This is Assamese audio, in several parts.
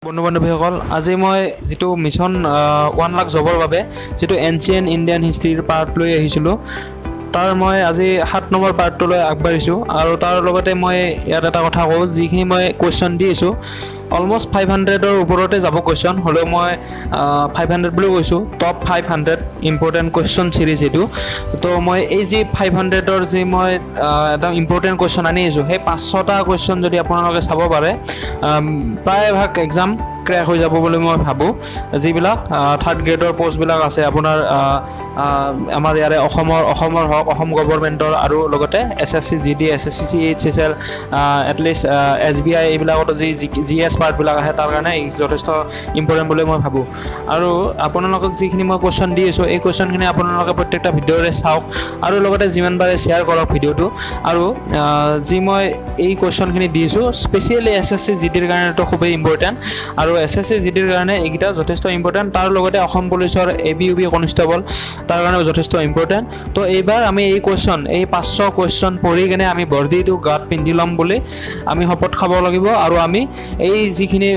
বন্ধু বান্ধৱীসকল, আজি মই যিটো মিছন 1 লাখ জবৰ বাবে যিটো এনচিয়েণ্ট ইণ্ডিয়ান হিষ্ট্ৰীৰ পাৰ্ট লৈ আহিছিলোঁ, তাৰ মই আজি 7 নম্বৰ পাৰ্টটোলৈ আগবাঢ়িছোঁ। আৰু তাৰ লগতে মই ইয়াত এটা কথা কওঁ, যিখিনি মই কুৱেশ্যন দি আছোঁ, অলমষ্ট 500ৰ ওপৰতে যাব কুৱেশ্যন। হ'লেও মই 500 বুলি কৈছোঁ, top 500 important question series এইটো। তো মই এই যি 500ৰ যি মই এটা ইম্পৰ্টেণ্ট কুৱেশ্যন আনি আছোঁ, সেই 500টা কুৱেশ্যন যদি আপোনালোকে চাব পাৰে, প্ৰায়ভাগ এক্সাম ক্ৰেক হৈ যাব বুলি মই ভাবোঁ। যিবিলাক থাৰ্ড গ্ৰেডৰ পষ্টবিলাক আছে আপোনাৰ, আমাৰ ইয়াৰে অসমৰ হওক, অসম গভৰ্ণমেণ্টৰ আৰু লগতে SSC GD, SSC CHSL, at least SBI, এইবিলাকতো যি জিএছ পাৰ্টবিলাক আহে, তাৰ কাৰণে যথেষ্ট ইম্পৰ্টেণ্ট বুলি মই ভাবোঁ। আৰু আপোনালোকক যিখিনি মই কুৱেশ্যন দি আছোঁ, এই কুৱেশ্যনখিনি আপোনালোকে প্ৰত্যেকটা ভিডিঅ'ৰে চাওক আৰু লগতে যিমান পাৰে শ্বেয়াৰ কৰক ভিডিঅ'টো। আৰু যি মই এই কুৱেশ্যনখিনি দি আছোঁ, স্পেচিয়েলি এছএছচি জিডিৰ কাৰণেতো খুবেই ইম্পৰ্টেণ্ট আৰু এছএছচি জিডিৰ কাৰণে এইকেইটা যথেষ্ট ইম্পৰ্টেণ্ট। তাৰ লগতে অসম পুলিচৰ এবি, ইউ বি কনষ্টেবল, তাৰ কাৰণেও যথেষ্ট ইম্পৰ্টেণ্ট। তো এইবাৰ আমি এই কুৱেশ্যন, এই 500 কুৱেশ্যন পঢ়ি কেনে আমি বৰ্দিটো গাত পিন্ধি ল'ম বুলি আমি শপত খাব লাগিব আৰু আমি এই যিখিনি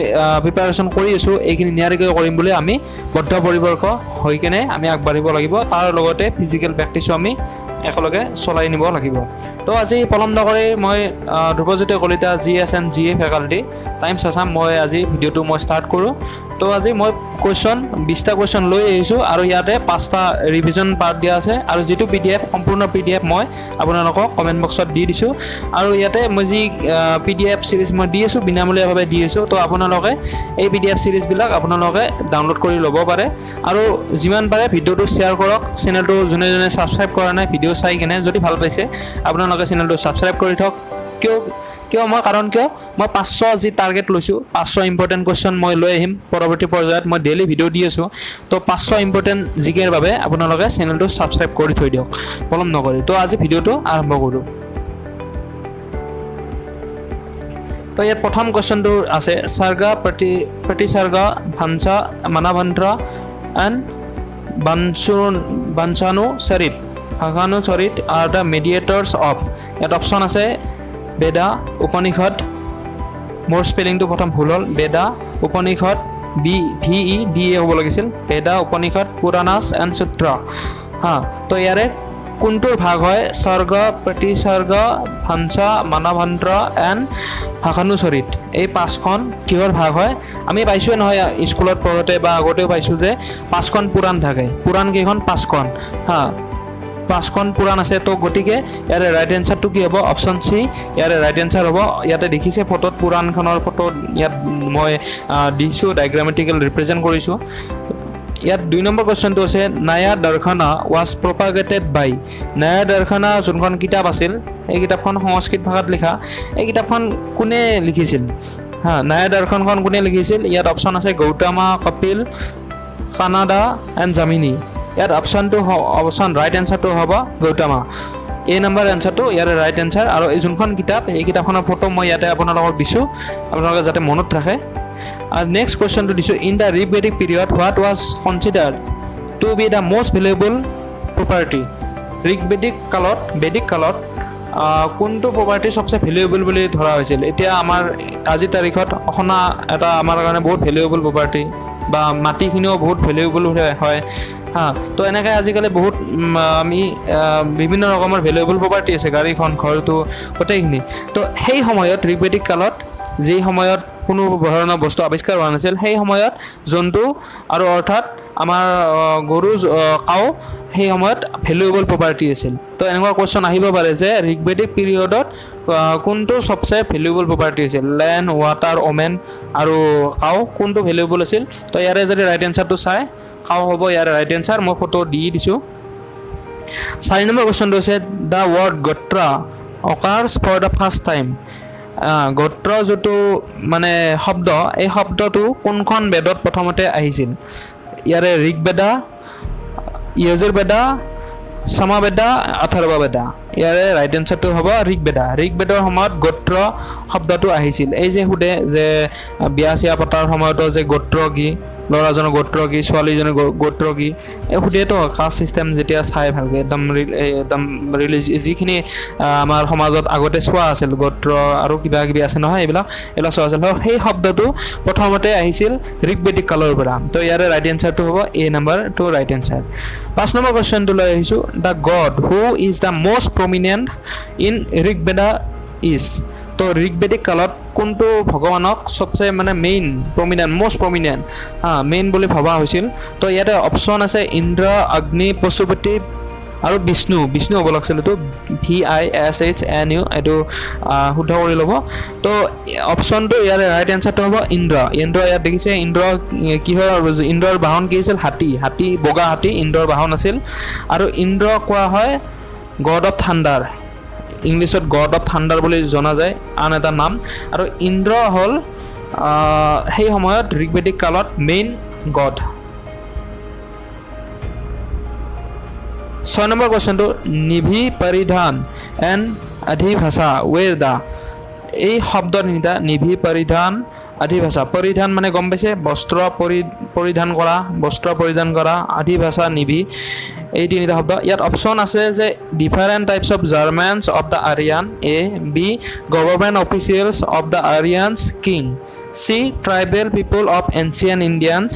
প্ৰিপাৰেশ্যন কৰি আছোঁ, এইখিনি নিয়াৰিকৈ কৰিম বুলি আমি বদ্ধপৰিকৰ হৈ কেনে আমি আগবাঢ়িব লাগিব। তাৰ লগতে ফিজিকেল প্ৰেক্টিছো আমি একেলগে চলাই নিব লাগিব। তো আজি পলম নকৰি মই Dhruvajyoti Kalita, GS and GA faculty, times Assam, মই আজি ভিডিঅ'টো মই ষ্টাৰ্ট কৰোঁ। তো আজি মই কুৱেশ্যন 20টা কুৱেশ্যন লৈ আহিছোঁ আৰু ইয়াতে পাঁচটা ৰিভিজন পাৰ্ট দিয়া আছে। আৰু যিটো পিডিএফ, সম্পূৰ্ণ পিডিএফ মই আপোনালোকক কমেণ্ট বক্সত দি দিছোঁ। আৰু ইয়াতে মই যি পিডিএফ চিৰিজ মই দি আছোঁ, বিনামূলীয়াভাৱে দি আছোঁ। তো আপোনালোকে এই পিডিএফ চিৰিজবিলাক আপোনালোকে ডাউনলোড কৰি ল'ব পাৰে আৰু যিমান পাৰে ভিডিঅ'টো শ্বেয়াৰ কৰক। চেনেলটো যোনে যোনে ছাবস্ক্ৰাইব কৰা নাই, ভিডিঅ' চাই কেনে যদি ভাল পাইছে, আপোনালোকে চেনেলটো ছাবস্ক্ৰাইব কৰি থওক। কিয় কিয় মই কাৰণ কিয় মই 500 যি টাৰ্গেট লৈছোঁ, 500 ইম্পৰ্টেণ্ট কুৱেশ্যন মই লৈ আহিম পৰৱৰ্তী পৰ্যায়ত। মই ডেইলি ভিডিঅ' দি আছোঁ। তো 500 ইম্পৰ্টেণ্ট জিকেৰ বাবে আপোনালোকে চেনেলটো ছাবস্ক্ৰাইব কৰি থৈ দিয়ক পলম নকৰি। তো আজি ভিডিঅ'টো আৰম্ভ কৰোঁ। তো ইয়াত প্ৰথম কুৱেশ্যনটো আছে, চাৰ্গা, প্ৰতিচাৰ্গা, ভাঞ্চা, মানাভান্ত্ৰা এণ্ড বাঞ্চানুচৰিত, ভাষানুচৰিত are the mediators of. ইয়াত অপশ্যন আছে বেদা, উপনিষদ, মোৰ স্পেলিংটো প্ৰথম ভুল হ'ল, Veda, Upanishad, B V E D A হ'ব লাগিছিল, বেদা, উপনিষদ, পুৰাণাছ এণ্ড সূত্ৰ। হা, তো ইয়াৰে কোনটোৰ ভাগ হয় স্বৰ্গ, প্ৰতিস্বৰ্গ, ভাঞ্চা, মানভান্ত্ৰ এণ্ড ভাষানুচৰিত, এই পাঁচখন কিহৰ ভাগ হয়? আমি পাইছোঁৱে নহয় স্কুলত পঢ়োঁতে বা আগতেও পাইছোঁ যে পাঁচখন পুৰাণ থাকে। পুৰাণ কেইখন? পাঁচখন। হা, পাঁচখন পুৰাণ আছে। তো গতিকে ইয়াৰে ৰাইট এনচাৰটো কি হ'ব? অপশ্যন চি ইয়াৰে ৰাইট এনচাৰ হ'ব। ইয়াতে দেখিছে ফটোত, পুৰাণখনৰ ফটো ইয়াত মই দিছোঁ, ডায়গ্ৰামেটিকেল ৰিপ্ৰেজেণ্ট কৰিছোঁ। ইয়াত 2 নম্বৰ কুৱেশ্যনটো আছে, Nyaya Darshana was propagated by. ন্যায় দৰ্শনা যোনখন কিতাপ আছিল, এই কিতাপখন সংস্কৃত ভাষাত লিখা। এই কিতাপখন কোনে লিখিছিল? হা, ন্যায় দৰ্শনখন কোনে লিখিছিল? ইয়াত অপশ্যন আছে গৌতমা, কপিল, কানাডা এণ্ড জামিনী। ইয়াত অপশ্যন ৰাইট এনচাৰটো হ'ব গৌতমা। এ নম্বৰ এনচাৰটো ইয়াৰে ৰাইট এনচাৰ। আৰু এই যোনখন কিতাপ, এই কিতাপখনৰ ফটো মই ইয়াতে আপোনালোকক দিছোঁ, আপোনালোকে যাতে মনত ৰাখে। আৰু নেক্সট কুৱেশ্যনটো দিছোঁ, in the Rigvedic period, what was considered to be the most valuable property? ঋগবেদিক কালত, বেদিক কালত কোনটো প্ৰপাৰ্টি চবচে ভেলুৱেবল বুলি ধৰা হৈছিল? এতিয়া আমাৰ আজিৰ তাৰিখত সোণা এটা আমাৰ কাৰণে বহুত ভেলুৱেবল প্ৰপাৰ্টি বা মাটিখিনিও বহুত ভেলুৱেবল হয়। হা, তো এনেকৈ আজিকালি বহুত আমি বিভিন্ন ৰকমৰ ভেলুৱেবল প্ৰপাৰ্টি আছে, গাড়ীখন, ঘৰটো, গোটেইখিনি। তো সেই সময়ত ঋগবেদিক কালত, যি সময়ত কোনো ধৰণৰ বস্তু আৱিষ্কাৰ হোৱা নাছিল, সেই সময়ত জন্তু আৰু অৰ্থাৎ আমাৰ গৰু, কাও সেই সময়ত ভেলুৱেবল প্ৰপাৰ্টি আছিল। তো এনেকুৱা কুৱেশ্যন আহিব পাৰে যে ঋগবেদিক পিৰিয়ডত কোনটো চবচে ভেলুৱেবল প্ৰপাৰ্টি আছিল? লেণ্ড, ৱাটাৰ, ওমেন আৰু কাও, কোনটো ভেলুৱেবল আছিল? তো ইয়াৰে যদি ৰাইট এনচাৰটো চাই, কাও হ'ব ইয়াৰে ৰাইট এনচাৰ। মই ফটো দি দিছোঁ। 4 নম্বৰ কুৱেশ্যনটো হৈছে, the word gotra occurs for the first time. গোত্ৰ যিটো মানে শব্দ, এই শব্দটো কোনখন বেদত প্ৰথমতে আহিছিল? ইয়াৰে ঋগবেদা, য়জুৰ্বেদা, সামাবেদা, অথৰ্ববেদা। ইয়াৰে ৰাইট এনচাৰটো হ'ব ঋগবেদা। ঋগবেদৰ সময়ত গোত্ৰ শব্দটো আহিছিল। এই যে সোধে যে বিয়া চিয়া পতাৰ সময়তো যে গোত্ৰ কি ল'ৰাজনৰ গোত্ৰ কি, ছোৱালীজনৰ গোত্ৰ কি, এই সোধেতো। কাষ্ট ছিষ্টেম যেতিয়া চাই ভালকৈ একদম একদম ৰিলিজ যিখিনি আমাৰ সমাজত আগতে চোৱা আছিল, গোত্ৰ আৰু কিবা কিবি আছে নহয়, এইবিলাক চোৱা আছিল। সেই শব্দটো প্ৰথমতে আহিছিল ঋগ্বেদিক কালৰ পৰা। তো ইয়াৰে ৰাইট এনচাৰটো হ'ব এ নাম্বাৰটো ৰাইট এনচাৰ। 5 নম্বৰ কুৱেশ্যনটো লৈ আহিছোঁ। The god who is the most prominent in Rigveda is. তো ঋগ্বেদিক কালত কোনটো ভগৱানক চবচে মানে মেইন প্ৰমিনেণ্ট, মষ্ট প্ৰমিনেণ্ট, হা, মেইন বুলি ভবা হৈছিল? তো ইয়াতে অপশ্যন আছে ইন্দ্ৰ, অগ্নি, পশুপতি আৰু বিষ্ণু। বিষ্ণু হ'ব লাগিছিল এইটো, VISHNU, এইটো শুদ্ধ কৰি ল'ব। তো অপশ্যনটো ইয়াৰে ৰাইট এনচাৰটো হ'ব ইন্দ্ৰ। ইন্দ্ৰ ইয়াত দেখিছে, ইন্দ্ৰ কিহৰ, ইন্দ্ৰৰ বাহন কি আছিল? হাতী, হাতী, বগা হাতী ইন্দ্ৰৰ বাহন আছিল। আৰু ইন্দ্ৰ কোৱা হয় গড অফ থাণ্ডাৰ, ইংলিছত গড অফ থাণ্ডাৰ বুলি জনা যায়, আন এটা নাম। আৰু ইন্দ্ৰ হ'ল সেই সময়ত ঋগ্বেদিক কালত মেইন গড। 6 নম্বৰ কুৱেশ্যনটো, নিভি পৰিধান এণ্ড আধিভাষা ৱেৰ the. এই শব্দ তিনিটা, নিভি পৰিধান আধিভাষা, পৰিধান মানে গম পাইছে, বস্ত্ৰ পৰিধান কৰা, বস্ত্ৰ পৰিধান কৰা, আধিভাষা, নিভি, এই তিনিটা শব্দ। ইয়াত অপশ্যন আছে যে different types of garments of the Aryan, A, B government officials of the Aryans king, C tribal people of ancient Indians,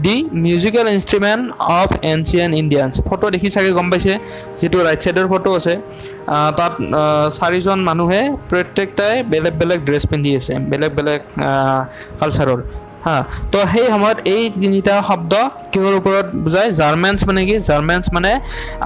D musical instrument of ancient Indians. Photo দেখি চাগে গম পাইছে, যিটো ৰাইট ছাইডৰ ফটো আছে, তাত চাৰিজন মানুহে প্ৰত্যেকটাই বেলেগ বেলেগ ড্ৰেছ পিন্ধি আছে, বেলেগ বেলেগ কালচাৰৰ, হা। তো সেই সময়ত এই তিনিটা শব্দ কিহৰ ওপৰত বুজায়? জাৰ্মেনছ মানে কি? জাৰ্মেনছ মানে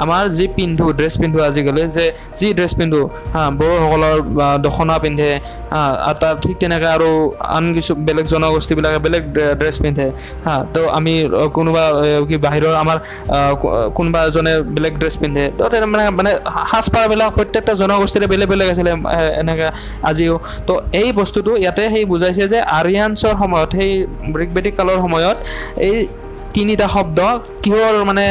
আমাৰ যি পিন্ধো, ড্ৰেছ পিন্ধো, আজিকালি যে যি ড্ৰেছ পিন্ধো, হা, বড়োসকলৰ দখনা পিন্ধে, হা, আৰু তাৰ ঠিক তেনেকৈ আৰু আন কিছু বেলেগ জনগোষ্ঠীবিলাকে বেলেগ ড্ৰেছ পিন্ধে, হা। তো আমি কোনোবা কি বাহিৰৰ আমাৰ কোনোবা এজনে বেলেগ ড্ৰেছ পিন্ধে। তো তেনে মানে সাজপাৰবিলাক প্ৰত্যেকটা জনগোষ্ঠীৰে বেলেগ বেলেগ আছিলে, এনেকৈ আজিও। তো এই বস্তুটো ইয়াতে সেই বুজাইছে যে আৰিয়ানছৰ সময়ত, সেই ঋগ্বেদিক কালৰ সময়ত এই তিনিটা শব্দ কিহৰ মানে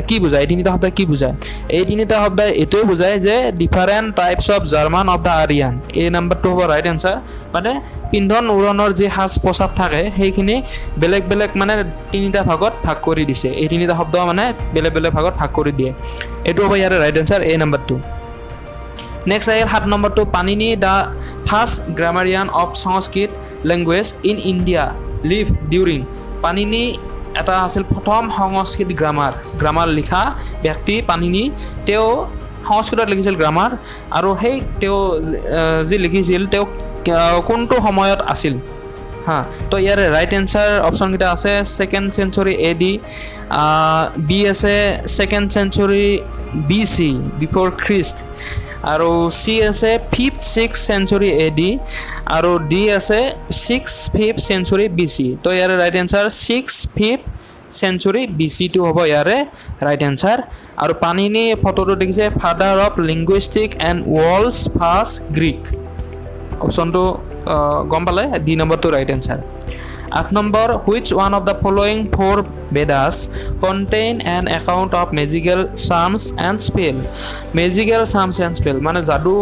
কি বুজায়? এই তিনিটা শব্দ কি বুজায়? এই তিনিটা শব্দই এইটোৱে বুজায় যে different types of garment of the Aryan. এই নাম্বাৰটো হ'ব ৰাইট এনচাৰ। মানে পিন্ধন উৰণৰ যি সাজ পোছাক থাকে সেইখিনি বেলেগ বেলেগ মানে তিনিটা ভাগত ভাগ কৰি দিছে। এই তিনিটা শব্দ মানে বেলেগ বেলেগ ভাগত ভাগ কৰি দিয়ে। এইটো হ'ব ইয়াৰে ৰাইট এনচাৰ, এই নাম্বাৰটো। নেক্সট আহিল 7 নম্বৰটো, Panini the first grammarian of Sanskrit language in India live during. Panini এটা আছিল প্ৰথম সংস্কৃত গ্ৰামাৰ লিখা ব্যক্তি পাণিনি। তেওঁ সংস্কৃতত লিখিছিল গ্ৰামাৰ, আৰু সেই তেওঁ যি লিখিছিল তেওঁ কোনটো সময়ত আছিল, হা। তো ইয়াৰে ৰাইট এনচাৰ অপশ্যনকেইটা আছে 2nd century AD, B আছে 2nd century BC, before Christ, আৰু চি আছে 5th 6 century AD, আৰু ডি আছে 6 5th century BC. তো ইয়াৰে right answer 6 5th century B চিটো হ'ব ইয়াৰে ৰাইট এনচাৰ। আৰু পাণিনি ফটোটো দেখিছে, father of linguistic and world's first Greek. অপশ্যনটো গম পালে, ডি নম্বৰটো right answer. 8 number, which one of the following four Vedas contain an account of magical charms and spell? Magical charms and spell মানে যাদু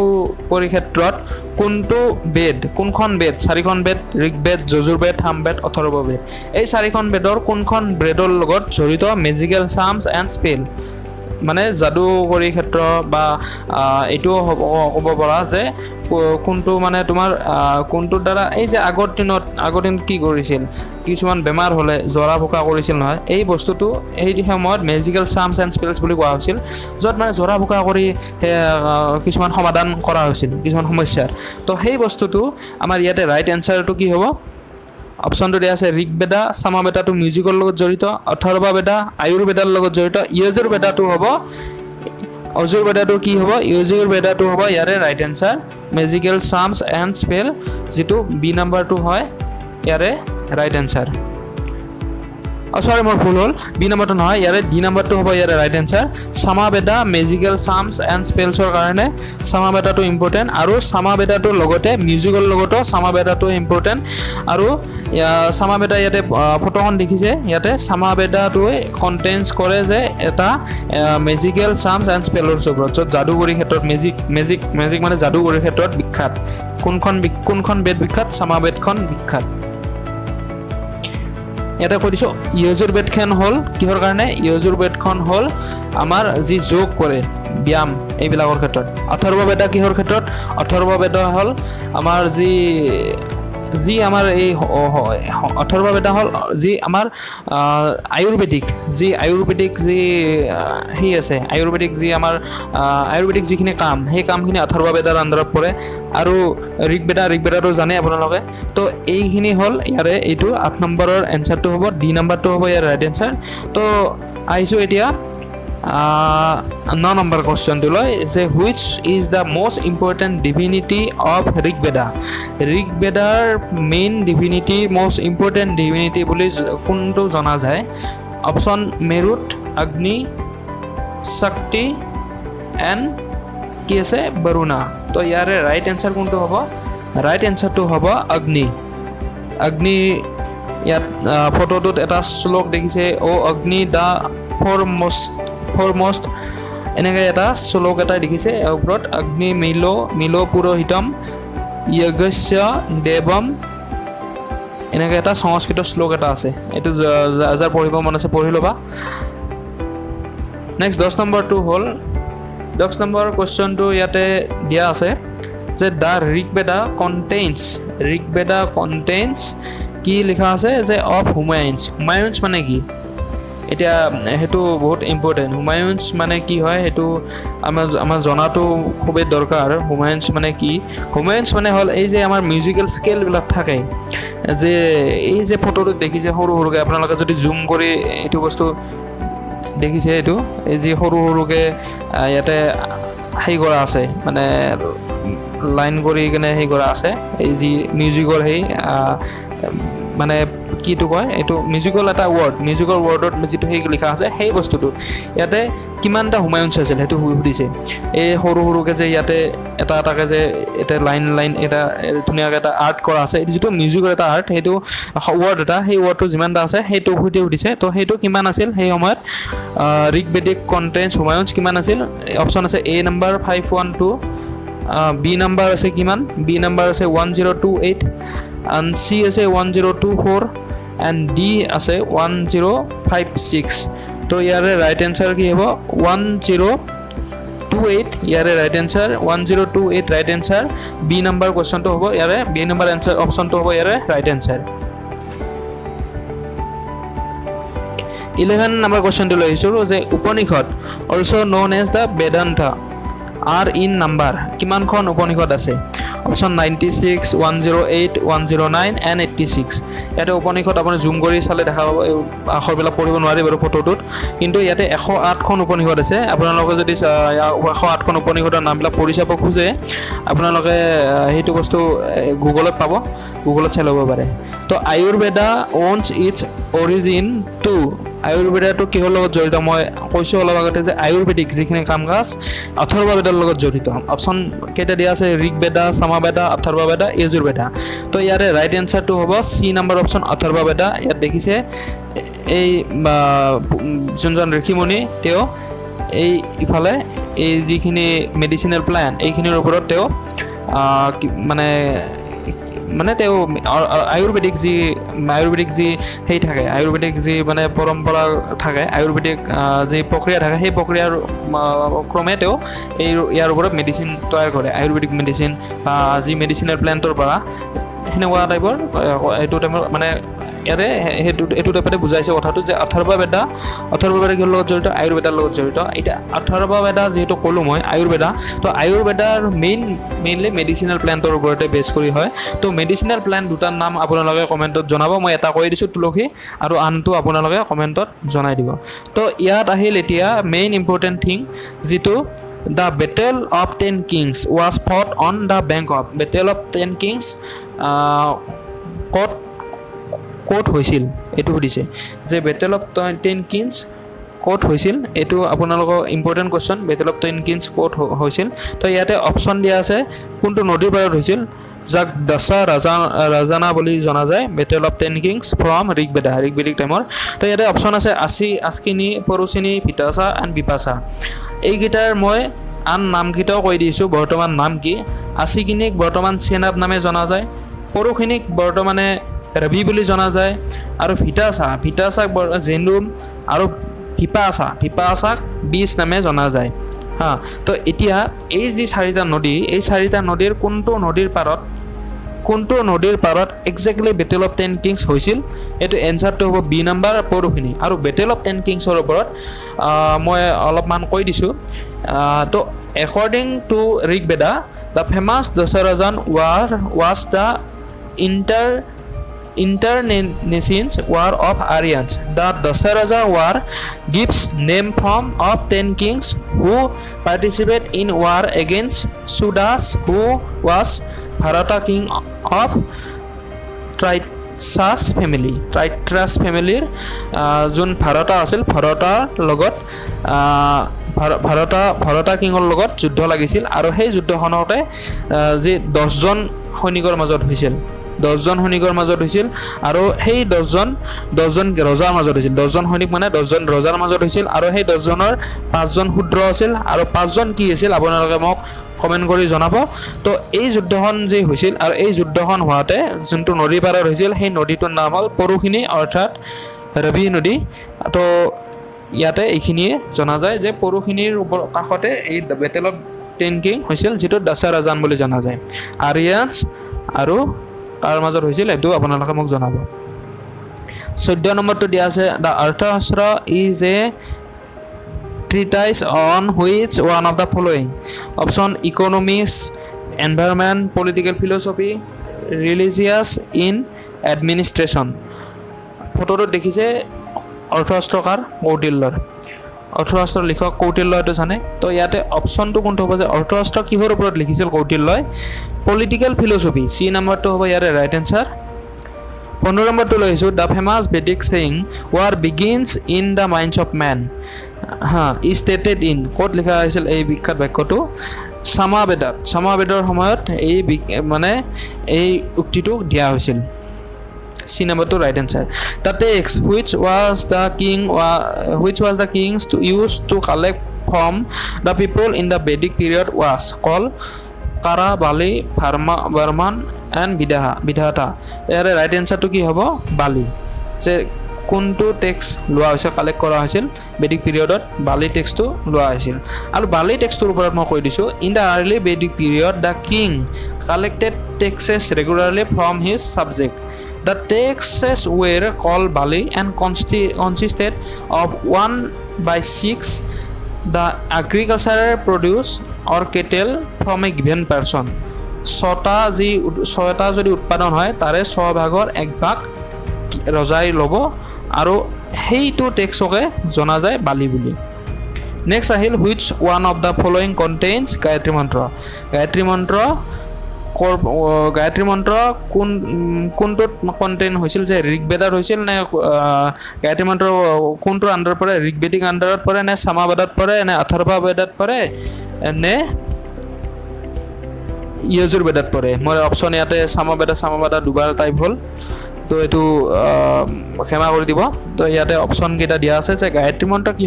পৰিক্ষেত্ৰত কোনটো বেদ, কোনখন বেদ? চাৰিখন বেদ, ঋগ্বেদ, যজুৰ্বেদ, সামবেদ, অথৰ্ববেদ, এই চাৰিখন বেদৰ কোনখন বেদৰ লগত জড়িত মেজিকেল চাৰ্মছ এণ্ড স্পেল, মানে যাদুকৰী ক্ষেত্ৰ বা এইটোও ক'ব পৰা যে কোনটো মানে তোমাৰ কোনটোৰ দ্বাৰা এই যে আগৰ দিনত কি কৰিছিল, কিছুমান বেমাৰ হ'লে জৰা ফুকা কৰিছিল নহয়, এই বস্তুটো সেই সময়ত মেজিকেল চাৰ্মছ এণ্ড স্পেলছ বুলি কোৱা হৈছিল, য'ত মানে জৰা ফুকা কৰি কিছুমান সমাধান কৰা হৈছিল কিছুমান সমস্যাৰ। তো সেই বস্তুটো আমাৰ ইয়াতে ৰাইট এনচাৰটো কি হ'ব? অপশ্যনটো দিয়া আছে ঋগ্বেদা, সামাবেদাটো মিউজিকৰ লগত জড়িত, অথৰ্ববেদা আয়ুৰ্বেদাৰ লগত জড়িত, য়জুৰ্বেদাটো হ'ব, অজুৰ্বেদাটো কি হ'ব? য়জুৰ্বেদাটো হ'ব ইয়াৰে right answer, magical charms and spell, যিটো বি নাম্বাৰটো হয় ইয়াৰে ৰাইট এনচাৰ। চৰি, মোৰ ভুল হ'ল, বি নাম্বাৰটো নহয়, ইয়াৰে ডি নাম্বাৰটো হ'ব ইয়াৰে right answer. Samaveda magical charms and স্পেলছৰ কাৰণে চামাবেদাটো ইম্পৰ্টেণ্ট, আৰু চামাবেদাটোৰ লগতে মিউজিকৰ লগতো চামাবেদাটো ইম্পৰ্টেণ্ট। আৰু চামাবেদা ইয়াতে ফটোখন দেখিছে, ইয়াতে চামাবেদাটোৱে কণ্টেইনছ কৰে যে এটা মেজিকেল চাৰ্মছ এণ্ড স্পেলৰ ওপৰত, য'ত যাদুকৰী ক্ষেত্ৰত মেজিক, মেজিক, মেজিক মানে যাদুকৰীৰ ক্ষেত্ৰত বিখ্যাত। কোনখন বেদ বিখ্যাত? চামাবেদখন বিখ্যাত। ইয়াতে কৈ দিছোঁ, য়জুৰ্বেদখন হ'ল কিহৰ কাৰণে? য়জুৰ্বেদখন হ'ল আমাৰ যি যোগ কৰে, ব্যায়াম, এইবিলাকৰ ক্ষেত্ৰত। অথৰ্ববেদা কিহৰ ক্ষেত্ৰত? অথৰ্ববেদা হ'ল আমাৰ যি যি আমাৰ এই অথৰ্ববেদা হ'ল যি আমাৰ আয়ুৰ্বেদিক, যি সেই আছে, আয়ুৰ্বেদিক যি আমাৰ আয়ুৰ্বেদিক যিখিনি কাম, সেই কামখিনি অথৰ্ববেদাৰ আণ্ডাৰত পৰে। আৰু ঋগ্বেদা, ঋগ্বেদাটো জানে আপোনালোকে। তো এইখিনি হ'ল ইয়াৰে এইটো 8 নম্বৰৰ এনচাৰটো হ'ব ডি নম্বৰটো হ'ব ইয়াৰ ৰাইট এনচাৰ। তো আহিছোঁ এতিয়া 9 নম্বৰ কুৱেশ্যনটো লৈ যে which is the most important divinity of Rigveda? ঋগ্বেদাৰ main divinity, most important divinity বুলি কোনটো জনা যায়? অপশ্যন মেৰুত, অগ্নি, শক্তি এণ্ড কি আছে? বৰুণা। তো ইয়াৰে ৰাইট এনচাৰ কোনটো হ'ব? ৰাইট এনচাৰটো হ'ব অগ্নি। অগ্নি। ইয়াত ফটোটোত এটা শ্লোক দেখিছে, "O Agni, the foremost", এনেকৈ এটা শ্লোক এটা দেখিছে। ইয়াৰ ওপৰত অগ্নি মিলো মিলো পুৰোহিতম য়জ্ঞস্য দেৱম, এনেকৈ এটা সংস্কৃত শ্লোক এটা আছে। এইটো যাৰ পঢ়িব মন আছে, পঢ়ি ল'বা। নেক্সট 10 নম্বৰটো হ'ল, 10 নম্বৰ কুৱেশ্যনটো ইয়াতে দিয়া আছে যে the Rigveda contains কি লিখা আছে যে অফ হুমায়ুনছ। হুমায়ুনছ মানে কি? এতিয়া সেইটো বহুত ইম্পৰ্টেণ্ট। হুমায়ুনছ মানে কি হয়, সেইটো আমাৰ জনাটো খুবেই দৰকাৰ। হুমায়ুনছ মানে কি? হুমায়ুনছ মানে হ'ল এই যে আমাৰ মিউজিকেল স্কেলবিলাক থাকে যে, এই যে ফটোটোত দেখিছে সৰু সৰুকৈ, আপোনালোকে যদি জুম কৰি এইটো বস্তু দেখিছে, এইটো এই যি সৰু সৰুকৈ ইয়াতে সেই কৰা আছে, মানে লাইন কৰি কেনে সেই কৰা আছে, এই যি মিউজিকৰ সেই মানে কিটো কয় এইটো, মিউজিকেল এটা ৱৰ্ড, মিউজিকৰ ৱৰ্ডত যিটো সেই লিখা আছে, সেই বস্তুটো ইয়াতে কিমানটা হুমায়ুনছ আছিল সেইটো সুধিছে। এই সৰু সৰুকৈ যে ইয়াতে এটা এটাকৈ যে এটা লাইন লাইন এটা ধুনীয়াকৈ এটা আৰ্ট কৰা আছে, এইটো যিটো মিউজিকৰ এটা আৰ্ট, সেইটো ৱৰ্ড এটা, সেই ৱৰ্ডটো যিমানটা আছে সেইটো সুধি সুধিছে। তো সেইটো কিমান আছিল সেই সময়ত? ঋগবেদিক কণ্টেণ্টছ হুমায়ুনছ কিমান আছিল? অপশ্যন আছে এ number 512, B number আছে কিমান? বি নাম্বাৰ আছে 1028 এণ্ড চি আছে 1024 এণ্ড ডি আছে 1056। তো ইয়াৰে ৰাইট এনচাৰ কি হ'ব? 1028 ইয়াৰে right answer. 1028 right answer. B number কুৱেশ্যনটো হ'ব ইয়াৰে, বি নাম্বাৰ এনচাৰ অপশ্যনটো হ'ব ইয়াৰে ৰাইট এনচাৰ। 11 নম্বৰ কুৱেশ্যনটো লৈ আহিছোঁ যে Upanishad, also known as the Vedanta, are in number, কিমানখন উপনিষদ আছে? Option 96, 108, 109 and 86। ইয়াতে উপনিষদ আপুনি জুম কৰি চালে দেখা পাব, এই আখৰবিলাক পঢ়িব নোৱাৰি বাৰু ফটোটোত, কিন্তু ইয়াতে 108খন উপনিষদ আছে। আপোনালোকে যদি 108খন উপনিষদৰ নামবিলাক পঢ়ি চাব খোজে, আপোনালোকে সেইটো বস্তু গুগলত পাব, গুগলত চাই ল'ব পাৰে। তো Ayurveda owes its origin to, আয়ুৰ্বেদাটো কিহৰ লগত জড়িত? মই কৈছোঁ অলপ আগতে যে আয়ুৰ্বেদিক যিখিনি কাম কাজ অথৰ্ববেদাৰ লগত জড়িত। অপশ্যন কেইটা দিয়া আছে? ঋগ্বেদা, সামাবেদা, অথৰ্ববেদা, য়জুৰ্বেদা। তো ইয়াৰে ৰাইট এনচাৰটো হ'ব চি নাম্বাৰ অপশ্যন, অথৰ্ববেদা। ইয়াত দেখিছে এই বা, যোনজন ঋষিমুনি, তেওঁ এই ইফালে এই যিখিনি মেডিচিনেল প্লেণ্ট, এইখিনিৰ ওপৰত তেওঁ মানে মানে তেওঁ আয়ুৰ্বেদিক যি সেই থাকে, আয়ুৰ্বেদিক যি মানে পৰম্পৰা থাকে, আয়ুৰ্বেদিক যি প্ৰক্ৰিয়া থাকে, সেই প্ৰক্ৰিয়াৰ ক্ৰমে তেওঁ এই ইয়াৰ ওপৰত মেডিচিন তৈয়াৰ কৰে। আয়ুৰ্বেদিক মেডিচিন বা যি মেডিচিনেল প্লেণ্টৰ পৰা সেনেকুৱা টাইপৰ, এইটো টাইপৰ মানে ইয়াতে সেইটো এইটো টাইপতে বুজাইছে কথাটো যে অথৰ্ববেদা, অথৰ্ববেদা কিহৰ লগত জড়িত? আয়ুৰ্বেদাৰ লগত জড়িত। এতিয়া অথৰ্ববেদা যিহেতু ক'লোঁ মই আয়ুৰ্বেদা, তো আয়ুৰ্বেদাৰ মেইনলি মেডিচিনেল প্লেণ্টৰ ওপৰতে বেছ কৰি হয়। তো মেডিচিনেল প্লেণ্ট দুটাৰ নাম আপোনালোকে কমেণ্টত জনাব। মই এটা কৈ দিছোঁ তুলসী, আৰু আনটো আপোনালোকে কমেণ্টত জনাই দিব। তো ইয়াত আহিল এতিয়া মেইন ইম্পৰ্টেণ্ট থিং যিটো the Battle of Ten Kings was fought on the bank of, Battle of Ten Kings ক'ত ক'ত হৈছিল এইটো সুধিছে যে বেটেল অফ টেন কিংছ ক'ত হৈছিল। এইটো আপোনালোকৰ important question. Battle of Ten Kings ক'ত হৈছিল? তো ইয়াতে অপশ্যন দিয়া আছে কোনটো নদীৰ পাৰত হৈছিল, যাক দশা ৰাজানা বুলি জনা যায়, Battle of Ten Kings from Rigveda, ঋগবেদিক টাইমৰ। তো ইয়াতে অপশ্যন আছে আস্কিনী, পৰুচিনী, ভিতাছা এণ্ড বিপাছা। এইকেইটাৰ মই আন নামকেইটাও কৈ দিছোঁ, বৰ্তমান নাম কি। আচিকিনিক বৰ্তমান চেনাব নামে জনা যায়, পৰুখিনিক বৰ্তমানে ৰবি বুলি জনা যায় আৰু ভিটাচা, ভিটাচাক জেলুম আৰু ভিপাচা, ভিপাচাক বীজ নামে জনা যায়। হা, তো এতিয়া এই যি চাৰিটা নদী, এই চাৰিটা নদীৰ কোনটো নদীৰ পাৰত exactly Battle of Ten Kings হৈছিল? এইটো এনচাৰটো হ'ব বি নাম্বাৰ, পৰশুনি। আৰু বেটেল অফ টেন কিংছৰ ওপৰত মই অলপমান কৈ দিছোঁ। তো according to Rig Veda, the famous Dasharajan war was the internecine war of Aryans. The Dasaraja war gives name from of 10 kings who participate in war against Sudas, who was Bharata, king of Tritras family. ট্ৰাইট্ৰাছ ফেমিলিৰ যোন ভাৰতা আছিল, ভৰতাৰ লগত ভৰতা কিঙৰ লগত যুদ্ধ লাগিছিল আৰু সেই যুদ্ধখনতে যি 10জন সৈনিকৰ মাজত হৈছিল, 10জন সৈনিকৰ মাজত হৈছিল আৰু সেই 10জন ৰজাৰ মাজত হৈছিল। 10জন সৈনিক মানে 10জন ৰজাৰ মাজত হৈছিল আৰু সেই 10জনৰ পাঁচজন শূদ্ৰ আছিল আৰু পাঁচজন কি আছিল, আপোনালোকে মোক কমেণ্ট কৰি জনাব। তো এই যুদ্ধখন যি হৈছিল আৰু এই যুদ্ধখন হোৱাতে যোনটো নদী পাৰত হৈছিল, সেই নদীটোৰ নাম হ'ল পৰুষিনী, অৰ্থাৎ ৰবি নদী। তো ইয়াতে এইখিনিয়ে জনা যায় যে পৰুষিনীৰ ওপৰ কাষতে এই বেটেল অফ টেন কিং হৈছিল, যিটো দাসাৰাজান বুলি জনা যায়। আৰিয়ানছ আৰু কাৰ মাজত হৈছিল, এইটো আপোনালোকে মোক জনাব। 14 নম্বৰটো দিয়া আছে, the Arthashastra is a treatise on which one of the following? Option economics, environment, political philosophy, religious in administration. ফটোটোত দেখিছে অৰ্থশাস্ত্ৰকাৰ কৌটিল্যৰ। অৰ্থশাস্ত্ৰৰ লিখক কৌটিল্য, এইটো জানে। তো ইয়াতে অপশ্যনটো কোনটো হ'ব যে অৰ্থশাস্ত্ৰ কিহৰ ওপৰত লিখিছিল কৌটিল্যই? পলিটিকেল ফিলচফি, চি নাম্বাৰটো হ'ব ইয়াৰে ৰাইট এনচাৰ। 15 নম্বৰটো লৈ আহিছোঁ। The famous Vedic saying "war begins in the minds of man" হা is stated in? ক'ত লিখা হৈছিল এই বিখ্যাত বাক্যটো? চামাবেদত। চামাবেদৰ সময়ত এই মানে এই উক্তিটো দিয়া হৈছিল। চি নাম্বাৰটো right answer. The tax which was the kings to use to collect from the people in the Vedic period was call Kara, Bali, Bharma, Barman and Bidhata. ইয়াৰে ৰাইট এনচাৰটো কি হ'ব? বালি। যে কোনটো টেক্স লোৱা হৈছিল, কালেক্ট কৰা হৈছিল বেদিক পিৰিয়ডত? বালি টেক্সটো লোৱা হৈছিল। আৰু বালি টেক্সটোৰ ওপৰত মই কৈ দিছোঁ। In the early Vedic period, the king collected taxes regularly from his subject. The taxes were call bali and consisted of 1/6 the agricultural produce or cattle from a given person. ছটা যদি উৎপাদন হয়, তাৰে ছয় ভাগৰ এক ভাগ ৰজাই ল'ব আৰু সেইটো টেক্সকে জনা যায় বালি বুলি। নেক্সট আহিল, which one of the following contains Gayatri Mantra? Gayatri মন্ত্ৰ কৰ গায়ত্ৰী মন্ত্ৰ কোনটোত কণ্টেইন হৈছিল যে ঋগ্বেদত হৈছিল নে গায়ত্ৰী মন্ত্ৰ কোনটোৰ আণ্ডাৰত পৰে? ঋগ্বেদিক আণ্ডাৰত পৰে নে সামাবেদত পৰে নে অথৰ্বা বেদত পৰে নে য়জুৰ্বেদত পৰে? মই অপশ্যন ইয়াতে সামবেদা, সামবেদা দুবাৰ টাইপ হ'ল, তো এইটো ক্ষমা কৰি দিব। তো ইয়াতে অপশ্যন কেইটা দিয়া আছে যে গায়ত্ৰী মন্ত্ৰ কি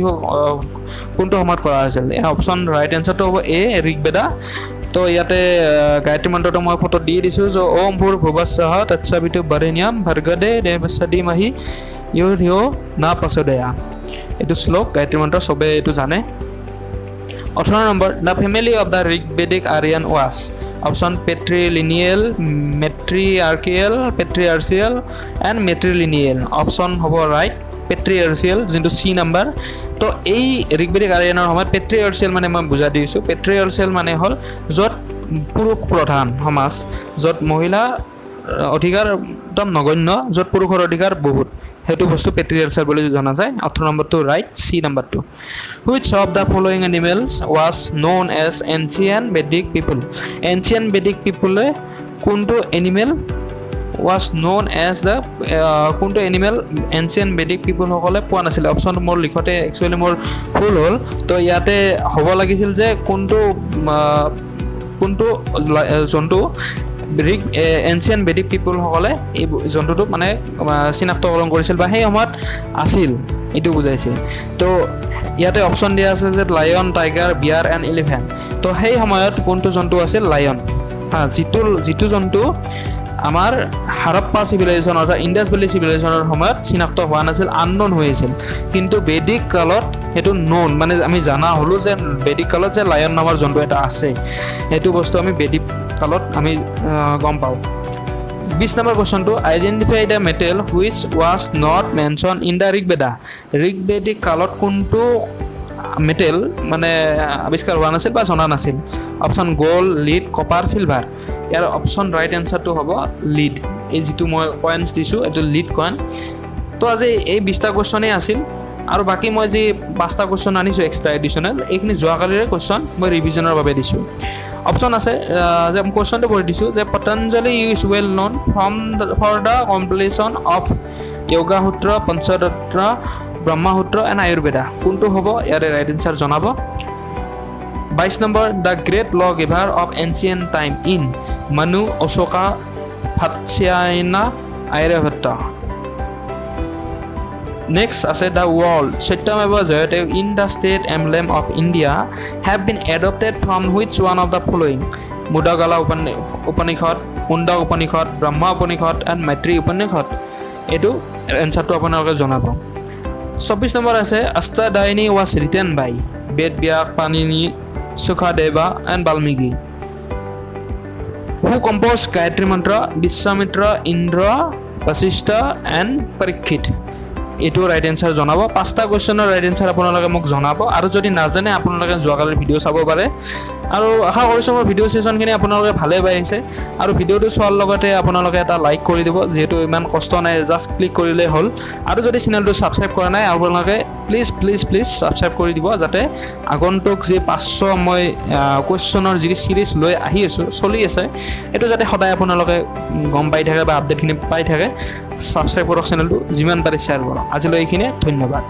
কোনটো সময়ত কৰা হৈছিল। এই অপশ্যন ৰাইট এনচাৰটো হ'ব এ, ঋগ্বেদা। তো ইয়াতে গায়ত্ৰী মন্ত্ৰটো মই ফটো দি দিছোঁ যে ওম ভূৰ ভুৱঃস্বঃ তৎসবিতুৰ্বৰেণ্যম ভৰ্গ দেৱস্য ধীমহি ধিয়ো য়ো নঃ প্ৰচোদয়াৎ। এইটো শ্লোক গায়ত্ৰী মন্ত্ৰ, চবে এইটো জানে। 18 number, the family of the Rigvedic Aryan was option patrilineal, matriarchal, patriarchal and matrilineal. Option হ'ব ৰাইট পেট্ৰিয়াৰ্চিয়েল, যোনটো চি নাম্বাৰ। তো এই ঋগ্বেদিক আৰিয়ানৰ সময়ত পেট্ৰিয়াৰ্চিয়েল মানে মই বুজাই দিছোঁ। পেট্ৰিয়াৰ্চিয়েল মানে হ'ল য'ত পুৰুষ প্ৰধান সমাজ, য'ত মহিলা অধিকাৰ একদম নগণ্য, য'ত পুৰুষৰ অধিকাৰ বহুত, সেইটো বস্তু পেট্ৰিয়াৰ্চিয়েল বুলি জনা যায়। 18 নম্বৰটো ৰাইট চি নাম্বাৰটো। Which of the following animals was known as ancient Vedic people? Ancient Vedic পিপুলে কোনটো animal was known as the কোনটো এনিমেল এনচিয়েণ্ট বেদিক পিপুলসকলে পোৱা নাছিলে? অপশ্যন মোৰ লিখোঁতে একচুৱেলি মোৰ ভুল হ'ল। তো ইয়াতে হ'ব লাগিছিল যে কোনটো জন্তু ৰিক এনচিয়েণ্ট বেদিক পিপুলসকলে এই জন্তুটোক মানে চিনাক্তকৰণ কৰিছিল বা সেই সময়ত আছিল, এইটো বুজাইছে। তো ইয়াতে অপশ্যন দিয়া আছে যে lion, tiger, bear and elephant. তো সেই সময়ত কোনটো জন্তু আছিল? লায়ন। হা, যিটো জন্তু আমাৰ হাৰপ্পা চিভিলাইজেশ্যন অৰ্থাৎ ইণ্ডাছ ভেলী চিভিলাইজেশ্যনৰ সময়ত চিনাক্ত হোৱা নাছিল, আননোন হৈ আছিল। কিন্তু বেদিক কালত সেইটো ন'ন, মানে আমি জনা হ'লোঁ যে বেদিক কালত যে লায়ন নামৰ জন্তু এটা আছে। সেইটো বস্তু আমি বেদিক কালত আমি গম পাওঁ। 20 number কুৱেশ্যনটো, identify the metal which was not mention in the Rigveda. ঋগবেদিক কালত কোনটো মেটেল মানে আৱিষ্কাৰ হোৱা নাছিল বা জনা নাছিল? Option gold, lead, copper, silver. ইয়াৰ অপশ্যন ৰাইট এনচাৰটো হ'ব লিড। এই যিটো মই কইনছ দিছোঁ, এইটো লিড কইন। তো আজি এই 20টা কুৱেশ্যনেই আছিল আৰু বাকী মই যি পাঁচটা কুৱেশ্যন আনিছোঁ এক্সট্ৰা এডিশ্যনেল, এইখিনি যোৱাকালিৰে কুৱেশ্যন, মই ৰিভিজনৰ বাবে দিছোঁ। অপশ্যন আছে যে কুৱেশ্যনটো পঢ়ি দিছোঁ যে Patanjali is well known for the compilation of Yoga Sutra, Panchatantra, Brahmasutra and Ayurveda. কোনটো হ'ব ইয়াৰে ৰাইট এনচাৰ জনাব। 22 number, the great law giver of ancient time in Manu, Ashoka, Vatsyayana, Aryabhata. Next আছে the word Satyameva Jayate in the state emblem of India have been adopted from which one of the following? Mudgala Upanishad, Mundaka Upanishad, Brahma Upanishad and Maitreya Upanishad. এইটো এনচাৰটো আপোনালোকে জনাব। 24 নম্বৰ আছে Ashtadhyayi was written by Ved Vyas, Panini, Sukadeva and Valmiki. Who compose Gayatri Mantra? Vishwamitra, Indra, Vashishtha and Parikshit. এইটো ৰাইট এনচাৰ জনাব। পাঁচটা কুৱেশ্যনৰ ৰাইট এনচাৰ আপোনালোকে মোক জনাব আৰু যদি নাজানে, আপোনালোকে যোৱাকালিৰ ভিডিঅ' চাব পাৰে। আৰু আশা কৰিছোঁ মোৰ ভিডিঅ' ছেশ্যনখিনি আপোনালোকে ভালেই পাইছে। আৰু ভিডিঅ'টো চোৱাৰ লগতে আপোনালোকে এটা লাইক কৰি দিব, যিহেতু ইমান কষ্ট নাই, জাষ্ট ক্লিক কৰিলেই হ'ল। আৰু যদি চেনেলটো ছাবস্ক্ৰাইব কৰা নাই আপোনালোকে, প্লিজ প্লিজ প্লিজ ছাবস্ক্ৰাইব কৰি দিব, যাতে আগন্তুক যি 500 মই কুৱেশ্যনৰ যি চিৰিজ লৈ আহি আছোঁ, চলি আছে, সেইটো যাতে সদায় আপোনালোকে গম পাই থাকে বা আপডেটখিনি পাই থাকে। ছাবস্ক্ৰাইব কৰক চেনেলটো, যিমান পাৰে শ্বেয়াৰ কৰক। আজিলৈ এইখিনিয়ে, ধন্যবাদ।